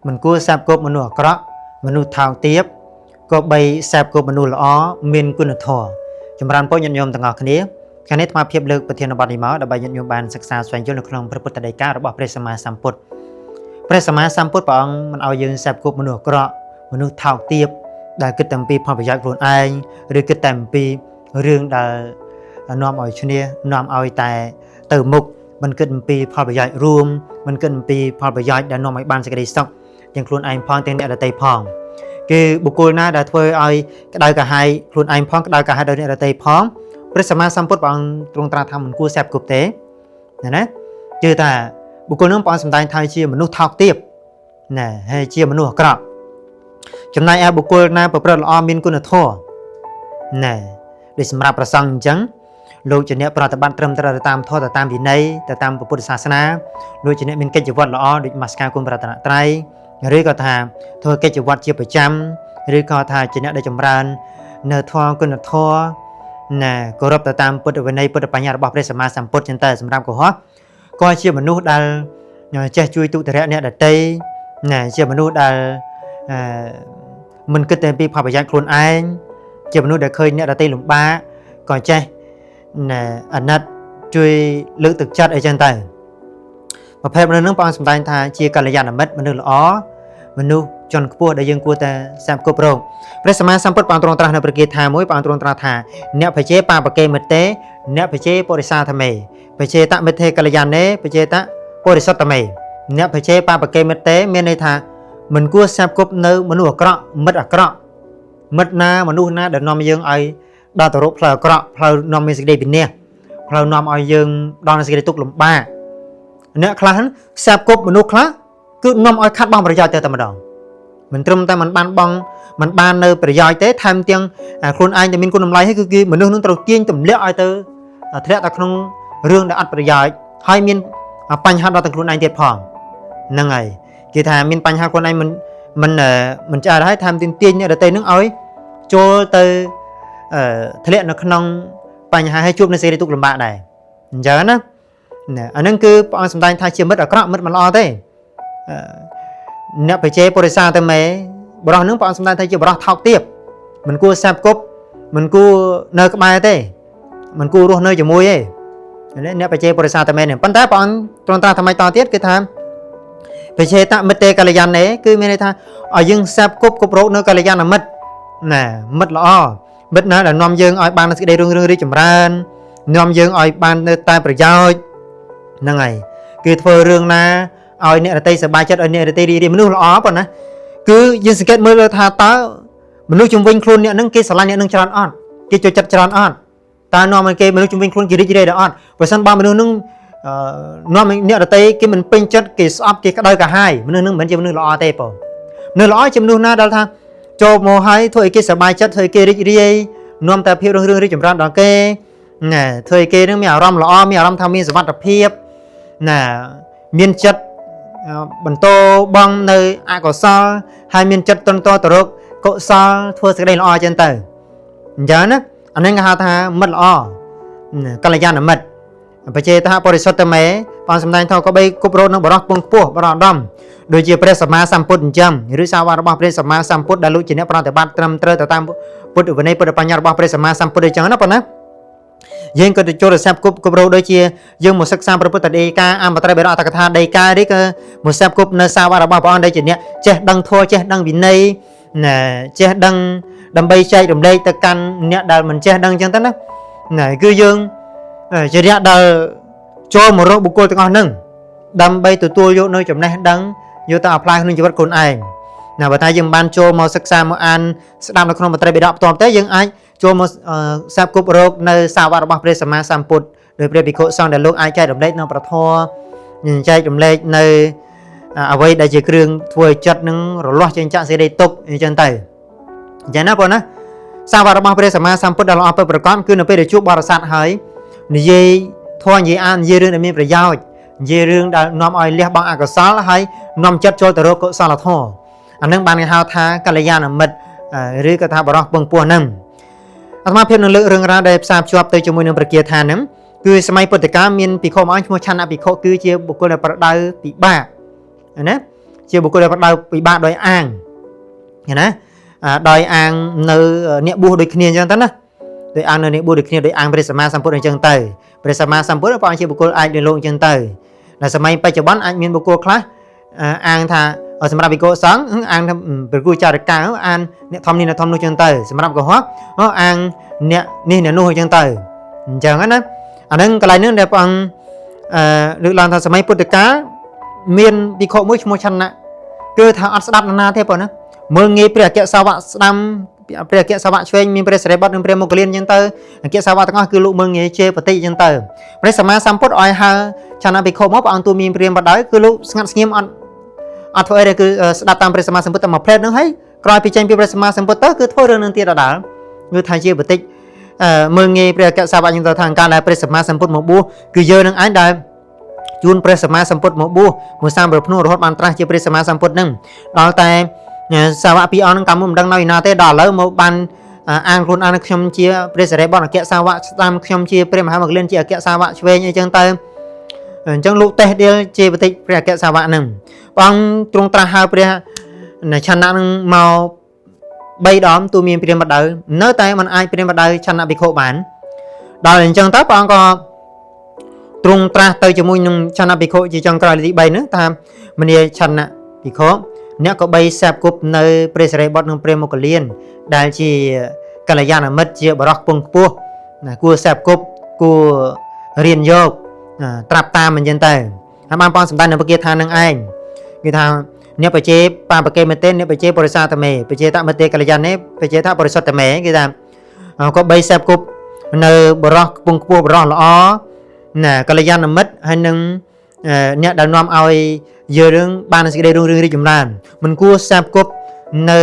មិនគួរសាបគប់មនុស្សអាក្រក់មនុស្សថោកទាបក៏បីសាបគប់មនុស្សល្អមានគុណធម៌ចម្រើនពរញាតិញោមទាំងអស់គ្នាថ្ងៃនេះអាត្មាភាពលើកប្រធានបទនេះមកដើម្បីញាតិញោមបានសិក្សាស្វែងយល់នៅក្នុងព្រះពុទ្ធដីការបស់ព្រះសម្មាសម្ពុទ្ធព្រះសម្មាសម្ពុទ្ធព្រះអង្គមិនឲ្យយើងសាបគប់មនុស្សអាក្រក់មនុស្សថោកទាបដែលគិតតែអំពីផលប្រយោជន៍ខ្លួនឯងឬគិតតែអំពីរឿងដែលនាំឲ្យឈ្នះនាំឲ្យតែទៅមុខមិនគិតអំពីផលប្រយោជន៍រួមមិនគិតអំពីផលប្រយោជន៍ដែលនាំឲ្យបានសេចក្តីសុខទាំងខ្លួនឯងផងទាំងអ្នកដទៃផងគឺបុគ្គលណាដែលធ្វើឲ្យក្តៅក្រហាយខ្លួនឯងផងក្តៅក្រហាយដល់អ្នកដទៃផងព្រះសម្មាសម្ពុទ្ធព្រះអង្គទ្រង់ត្រាស់ថាមិនគួរសេពគប់ទេណាគឺថាបុគ្គលនោះព្រះអង្គសម្ដែងថាជាមនុស្សថោកទាបណាហើយជាមនុស្សអាក្រក់ចំណែកឯបុគ្គលណាប្រព្រឹត្តល្អមានគុណធម៌ណែដូចសម្រាប់ប្រសង់អញ្ចឹងលោកជាអ្នកប្រតិបត្តិត្រឹមត្រូវទៅតាមធម៌ទៅតាមវិន័យទៅតាមពុទ្ធសាសនាលោកជាអ្នកមានកិច្ចវត្តល្អដូចនមស្ការគុណព្រះរតនត្រ័យឬក៏ថាធ្វើកិច្ចវត្តជាប្រចាំឬក៏ថាជាអ្នកដែលចម្រើន នៅធម៌គុណធម៌ណាគោរពទៅតាមពុទ្ធវិន័យពុទ្ធបញ្ញត្តិរបស់ព្រះសម្មាសម្ពុទ្ធចឹងទៅសម្រាប់កុហកក៏ជាមនុស្សដែលចេះជួយទុតិរៈអ្នកដទៃណាជាមនុស្សដែលអឺមិនគិតតែពីផលប្រយោជន៍ខ្លួនឯងជាមនុស្សដែលឃើញអ្នកដទៃលំបាកក៏ចេះណាអាណិតជួយលើកទឹកចិត្តអីចឹងទៅប្រភេទមនុស្សហ្នឹងព្រះអង្គសម្ដែងថាជាកល្យាណមិត្តមនុស្សល្អមនុស្សជាន់ខ្ពស់ដែលយើងគួរតែសាបគប់រកព្រះសម្មាសម្ពុទ្ធបានទ្រង់ត្រាស់នៅព្រះគាថាមួយបានទ្រង់ត្រាស់ថាអ្នកបច្ចេបាបកេមិតេអ្នកបច្ចេបរិសាធមេបច្ចេតមិទ្ធេកល្យាណេបច្ចេតបរិសុទ្ធមេអ្នកបច្ចេបាបកេមិតេមានន័យថាមិនគួរសាបគប់នៅមនុស្សអាក្រក់មិត្តអាក្រក់មិត្តណាមនុស្សណាដែលនាំយើងឲ្យដល់ទៅរកផ្លូវអាក្រក់ផ្លូវនាំមានសេចក្តីវិនាសផ្លូវនាំឲ្យយើងដល់សេចក្តីទុក្ខលំបាកអ្នកខ្លះសាបគប់មនុស្សខ្លះគឺនាំឲ្យខាត់បងប្រយោជន៍ទៅតែម្ដងមិនត្រឹមតែមិនបានបងមិនបាននៅប្រយោជន៍ទេថែមទាំងខ្លួនឯងដែលមានគុណតម្លៃហើយគឺគេមនុស្សនឹងត្រូវទាញទម្លាក់ឲ្យទៅធ្លាក់ទៅក្នុងរឿងដែលអត់ប្រយោជន៍ហើយមានបញ្ហាដល់ទាំងខ្លួនឯងទៀតផងហ្នឹងហើយគេថាមានបញ្ហាខ្លួនឯងមិនមិនមិនឆ្អែតហើយថែមទាំងទាញអ្នកដទៃនឹងឲ្យចូលទៅធ្លាក់នៅក្នុងបញ្ហាហើយជួបនៅសេរីទុក្ខលំបាកដែរអញ្ចឹងណាអាហ្នឹងគឺព្រះអង្គសម្ដែងថាជាមិត្តអាក្រក់មិត្តមិនល្អទេអ្នកបច្ចេបរិសាទៅមេបរោះនឹងព្រះអង្គសម្ដែងថាជាបរោះថោកទាបមិនគួរសាបគប់មិនគួរនៅក្បែរទេមិនគួររស់នៅជាមួយទេអ្នកបច្ចេបរិសាទៅមេនេះប៉ុន្តែព្រះអង្គទ្រង់ត្រាស់ថ្មីតទៀតគឺថាបច្ចេតមិត្តេកល្យាណេគឺមានន័យថាឲ្យយើងសាបគប់គប់រោគនៅកល្យាណមិត្តណាមិត្តល្អមិត្តណាដែលនាំយើងឲ្យបានសេចក្តីរុងរឿងរីកចម្រើននាំយើងឲ្យបាននៅតែប្រយោជន៍ហ្នឹងហើយគឺធ្វើរឿងណាឲ្យអ្នករតីសប្បាយចិត្តឲ្យអ្នករតីរីករាយមនុស្សល្អប៉ុណ្ណាគឺយើងសង្កេតមើលថាតើមនុស្សជំវិញខ្លួនអ្នកហ្នឹងគេស្រឡាញ់អ្នកហ្នឹងច្រើនអត់គេចូលចិត្តច្រើនអត់តើនាំឲ្យគេមនុស្សជំវិញខ្លួនគេរីករាយដល់អត់បើសិនបើមនុស្សហ្នឹងនាំឲ្យអ្នករតីគេមិនពេញចិត្តគេស្អប់គេក្តៅក្រហាយមនុស្សហ្នឹងមិនមែនជាមនុស្សល្អទេបងមនុស្សល្អជាមនុស្សណាដែលថាចូលមកហើយធ្វើឲ្យគេសប្បាយចិត្តធ្វើឲ្យគេរីករាយនាំតែភាពរុងរឿងរីកចម្រើនដល់គេណាធ្វើឲ្យគេនឹងមានអារម្មណ៍ល្អមានអារម្មណ៍ថាមានសុវត្ថិភាពណាមានចិត្តបន្តបងនៅអកុសលហើយមានចិត្តតន់តទៅរកកុសលធ្វើសេចក្តីល្អចឹងទៅអញ្ចឹងណាអានេះគេហៅថាមិត្តល្អកល្យាណមិត្តបច្ចេតបរិសុទ្ធមេបានសម្ដែងថាក៏បីគប់រោនឹងបរោះពងខ្ពស់បរោះដំដូចជាព្រះសម្មាសម្ពុទ្ធអញ្ចឹងឬសាវករបស់ព្រះសម្មាសម្ពុទ្ធដែលលោកជាអ្នកប្រតិបត្តិត្រឹមត្រូវទៅតាមពុទ្ធវិន័យពុទ្ធបញ្ញត្តិរបស់ព្រះសម្មាសម្ពុទ្ធអញ្ចឹងណាប៉ុណ្ណាយើងក៏ទៅចូលរសាប់គប់គប់រោដូចជាយើងមកសិក្សាព្រះពុទ្ធដីកាអមត្រៃបិដកអត្តកថាដីកាឬក៏មកសាប់គប់នៅសាវករបស់ព្រះអង្គដែលជាអ្នកចេះដឹងធម៌ចេះដឹងវិន័យណាចេះដឹងដើម្បីចែករំលែកទៅកាន់អ្នកដែលមិនចេះដឹងអញ្ចឹងទៅណាណាគឺយើងជាអ្នកដែលចូលមករកបុគ្គលទាំងអស់ហ្នឹងដើម្បីទទួលយកនៅចំណេះដឹងយកទៅ apply ក្នុងជីវិតខ្លួនឯងណាបើថាយើងបានចូលមកសិក្សាមកអានស្ដាប់នៅក្នុងបត្រៃបិដកផ្ទាល់ទេយើងអាចចូលមកសាបគប់រោគនៅសាវករបស់ព្រះសម្មាសម្ពុទ្ធដោយព្រះភិក្ខុសង្ឃដែលលោកអាចចែករំលែកនៅប្រធរចែករំលែកនៅអ្វីដែលជាគ្រឿងធ្វើឲ្យចិត្តនឹងរលាស់ចេញចាក់សេចក្តីទុក្ខអញ្ចឹងទៅអញ្ចឹងណាបងណាសាវករបស់ព្រះសម្មាសម្ពុទ្ធដែលល្អពិតប្រាកដគឺនៅពេលដែលជួបបរិស័ទហើយនិយាយធម៌និយាយអាននិយាយរឿងដែលមានប្រយោជន៍និយាយរឿងដែលនាំឲ្យលះបង់អកុសលហើយនាំចិត្តចូលទៅរកកុសលធម៌អានឹងបានគេហៅថាកល្យាណមិត្តឬក៏ថាបរោះពងពោះហ្នឹងអាត្មាភាពនឹងលើករឿងរ៉ាវដែលផ្សារភ្ជាប់ទៅជាមួយនឹងប្រគាថាហ្នឹងគឺសម័យពុទ្ធកាលមានភិក្ខុមួយអង្គឈ្មោះឆន្ទភិក្ខុគឺជាបុគ្គលដែលប្រដៅពិបាកណា ជាបុគ្គលដែលផ្ដៅពិបាកដោយអាងឃើញណាដោយអាងនៅអ្នកបួសដូចគ្នាអញ្ចឹងទៅណាដោយអាងនៅអ្នកបួសដូចគ្នាដោយអាងព្រះសម្មាសម្ពុទ្ធអញ្ចឹងទៅព្រះសម្មាសម្ពុទ្ធព្រះអង្គជាបុគ្គលអាចលើលោកអញ្ចឹងទៅនៅសម័យបច្ចុប្បន្នអាចមានបុគ្គលខ្លះអាងថាសម្រាប់វិកោសង្ឃអាងថាព្រះគូចារិកាអានអ្នកធំនេះអ្នកធំនោះអញ្ចឹងទៅសម្រាប់កុហកអាងអ្នកនេះអ្នកនោះអញ្ចឹងទៅអញ្ចឹងណាអាហ្នឹងកន្លែងហ្នឹងដែលព្រះអង្គអឺលើកឡើងថាសម័យពុទ្ធកាលមានភិក្ខុមួយឈ្មោះឆន្ទៈគឺថាអត់ស្ដាប់នរណាទេបងណាមើលងាយព្រះអគ្គសាវកស្ដាំព្រះអគ្គសាវកឆ្វេងមានព្រះសិរីបុត្រនិងព្រះមោគលានអញ្ចឹងទៅអគ្គសាវកទាំងអស់គឺលោកមើលងាយជេរបតិអញ្ចឹងទៅព្រះសម្មាសម្ពុទ្ធឲ្យហៅឆន្ទៈភិក្ខុមកព្រះអង្គទូមានព្រាមបដៅគឺលោកស្ងាត់ស្ងៀមអត់អត់ធ្វើអីទេគឺស្ដាប់តាមព្រះសម្មាសម្ពុទ្ធតែមួយផ្លែតហ្នឹងហើយក្រោយពីចេញពីព្រះសម្មាសម្ពុទ្ធទៅគឺធ្វើរឿងនឹងទៀតដដែលគឺថាជាបតិមើលងាយព្រះអគ្គសាវកអញ្ចឹងទៅថាការដែលព្រះសម្មាសម្ពុទ្ធមកបួសគឺយើងនឹងឯងដែលជូនព្រះសម្មាសម្ពុទ្ធមកបួសមួយសាមប្រភ្នោះរហូតបានត្រាស់ជាព្រះសម្មាសម្ពុទ្ធនឹងដល់តែសាវកពីរអង្គនឹងកម្មមិនដឹងនៅឯណាទេដល់ឥឡូវមកបានអាងខ្លួនអានខ្ញុំជាព្រះសិរីបុត្រអគ្គសាវកស្ដាំខ្ញុំជាព្រះមហាមគ្គលានជាអគ្គសាវកឆ្វេងអីចឹងទៅអញ្ចឹងលោកតេះដៀលជាបតិចព្រះអគ្គសាវកនឹងព្រះអង្គទ្រង់ត្រាស់ហៅព្រះឆន្ទៈនឹងមក3ដងទូមានព្រាមបដៅនៅតែមិនអាចព្រាមបដៅឆន្ទៈភិក្ខុបានដល់អញ្ចឹងទៅព្រះអង្គក៏ទ្រង់ត្រាស់ទៅជាមួយនឹងឆន្ទៈភិក្ខុជាចុងក្រោយទី3ហ្នឹងថាមនាឆន្ទៈភិក្ខុអ្នកក៏បីសាបគប់នៅព្រះសិរីបុត្រនិងព្រះមោគលានដែលជាកល្យាណមិត្តជាបរោះខ្ពង់ខ្ពស់ណាគួរសាបគប់គួររៀនយកត្រាប់តាមអញ្ចឹងទៅហើយបានបងសម្ដែងនៅពគាថានឹងឯងគឺថាអ្នកបច្ចេបាបកេមទេអ្នកបច្ចេបរិសាតមេបច្ចេតមទេកល្យាណេបច្ចេតបរិសុទ្ធតមេគឺថាក៏បីសាបគប់នៅបរោះខ្ពង់ខ្ពស់បរោះល្អណាកល្យាណមិត្តហើយនឹងអ្នកដែលនាំឲ្យយើងរឿងបានសេចក្តីរុងរឿងរីកចម្រើនមិនគួរសាបគប់នៅ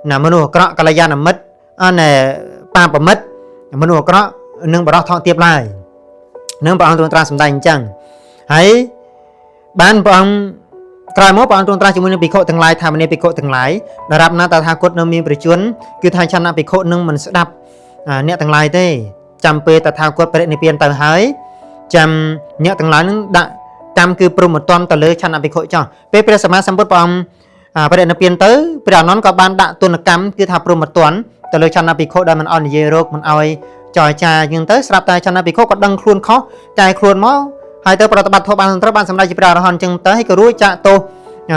ណាមនុស្សអាក្រក់កល្យាណមិត្តអណែបាបមិត្តមនុស្សអាក្រក់និងបរោះថងទៀបឡើយនឹងព្រះអង្គទ្រង់ត្រាស់សម្ដែងអញ្ចឹងហើយបានព្រះអង្គក្រោយមកព្រះអង្គទ្រង់ត្រាស់ជាមួយនឹងភិក្ខុទាំងឡាយថាមនីភិក្ខុទាំងឡាយដរាបណាតថាគតនៅមានប្រជជនគឺថាឆន្ទៈភិក្ខុនឹងមិនស្ដាប់អ្នកទាំងឡាយទេចាំពេលតថាគតបរិនិព្វានទៅហើយចាំអ្នកទាំងឡាយនឹងដាក់កម្មគឺព្រមត្តនទៅលើឆន្ទៈភិក្ខុចោះពេលព្រះសម្មាសម្ពុទ្ធព្រះអង្គបរិនិព្វានទៅព្រះអនន្តក៏បានដាក់ទនកម្មគឺថាព្រមត្តនទៅលើឆន្ទៈភិក្ខុដែលមិនអោយនិយាយរោគមិនអោយចរចាអញ្ចឹងទៅស្រាប់តែឆន្ទៈភិក្ខុក៏ដឹងខ្លួនខុសកែខ្លួនមកហើយទៅប្រតិបត្តិធម៌បានត្រូវបានសម្រេចជាព្រះអរហន្តអញ្ចឹងទៅហើយក៏រួចចាក់ទោស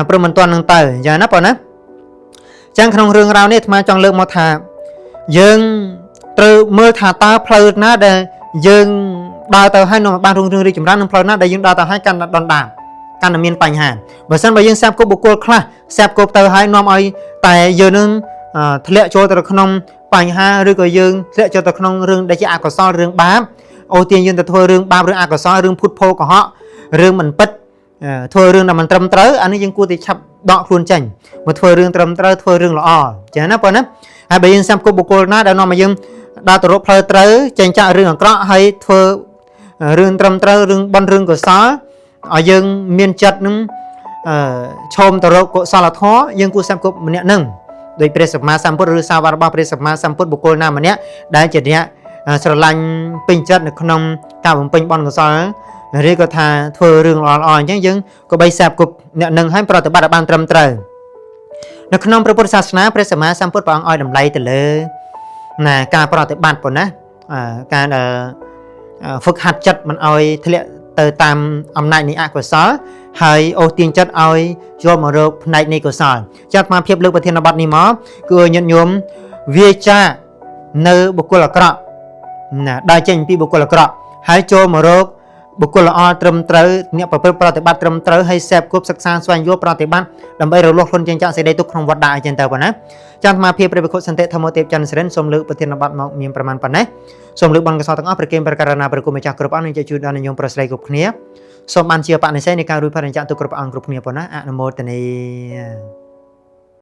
ព្រមមិនទាន់នឹងទៅអញ្ចឹងណាបងណាអញ្ចឹងក្នុងរឿងរ៉ាវនេះអាត្មាចង់លើកមកថាយើងត្រូវមើលថាតើផ្លូវណាដែលយើងដើរទៅហើយនាំបានរុងរឿងរីកចម្រើននិងផ្លូវណាដែលយើងដើរទៅហើយកាន់តែដុនដាបកាន់តែមានបញ្ហាបើសិនបើយើងសាបគប់បុគ្គលខ្លះសាបគប់ទៅហើយនាំឲ្យតែយើងនឹងធ្លាក់ចូលទៅក្នុងបញ្ហាឬក៏យើងធ្លាក់ចូលទៅក្នុងរឿងដែលជាអកុសលរឿងបាបអូទាញយើងទៅធ្វើរឿងបាបរឿងអកុសលរឿងភូតភោកុហករឿងមិនពិតធ្វើរឿងដែលមិនត្រឹមត្រូវអានេះយើងគួរតែឆាប់ដកខ្លួនចេញមកធ្វើរឿងត្រឹមត្រូវធ្វើរឿងល្អចឹងណាបងណាហើយបើយើងសាប់គប់បុគ្គលណាដែលនាំឲ្យយើងដើរទៅរកផ្លូវត្រូវចេញចាក់រឿងអាក្រក់ហើយធ្វើរឿងត្រឹមត្រូវរឿងបុណ្យរឿងកុសលឲ្យយើងមានចិត្តនឹងឈោមទៅរកកុសលធម៌យើងគួរសាប់គប់ម្នាក់នឹងដោយព្រះសម្មាសម្ពុទ្ធឬសាវករបស់ព្រះសម្មាសម្ពុទ្ធបុគ្គលណាម្នាក់ដែលជាអ្នកស្រឡាញ់ពេញចិត្តនៅក្នុងការបំពេញបុណ្យកុសលឬក៏ថាធ្វើរឿងល្អៗអញ្ចឹងយើងក៏បីសាបគប់អ្នកនឹងឲ្យប្រតិបត្តិឲ្យបានត្រឹមត្រូវនៅក្នុងព្រះពុទ្ធសាសនាព្រះសម្មាសម្ពុទ្ធព្រះអង្គឲ្យតម្លៃទៅលើណាការប្រតិបត្តិប៉ុណ្ណាការហ្វឹកហាត់ចិត្តមិនឲ្យធ្លាក់ទៅតាមអំណាចនៃអកុសលហើយអូសទាញចិត្តឲ្យចូលមករកផ្នែកនៃកុសលចាត់អាត្មាភាពលើកប្រធានបទនេះមកគឺឲ្យញាតិញោមវាចានៅបុគ្គលអាក្រក់ណាដើរចេញពីបុគ្គលអាក្រក់ហើយចូលមករកបុគ្គលល្អត្រឹមត្រូវអ្នកប្រព្រឹត្តប្រតិបត្តិត្រឹមត្រូវហើយសេពគប់សិក្សាស្វែងយល់ប្រតិបត្តិដើម្បីរលាស់ខ្លួនចេញចាកសេចក្តីទុក្ខក្នុងវដ្តៈអញ្ចឹងទៅប៉ុណ្ណាចាត់អាត្មាភាពព្រះវិខុសន្តិធម្មទេពច័ន្ទសិរិនសូមលើកប្រធានបទមកមានប្រមាណប៉ុណ្ណេះសូមលើកបុណ្យកុសលទាំងអស់ប្រគេនព្រះករុណាព្រះគុណម្ចាស់គ្រប់អង្គនិងជូនដល់ញោមប្រុសស្រីគ្រប់គ្នាសូមបានជាបនិស្ស័យនៃការរួចផុតចាកទុក្ខគ្រប់អង្គគ្រប់គ្នាប៉ុណ្ណាអនុមោទនា។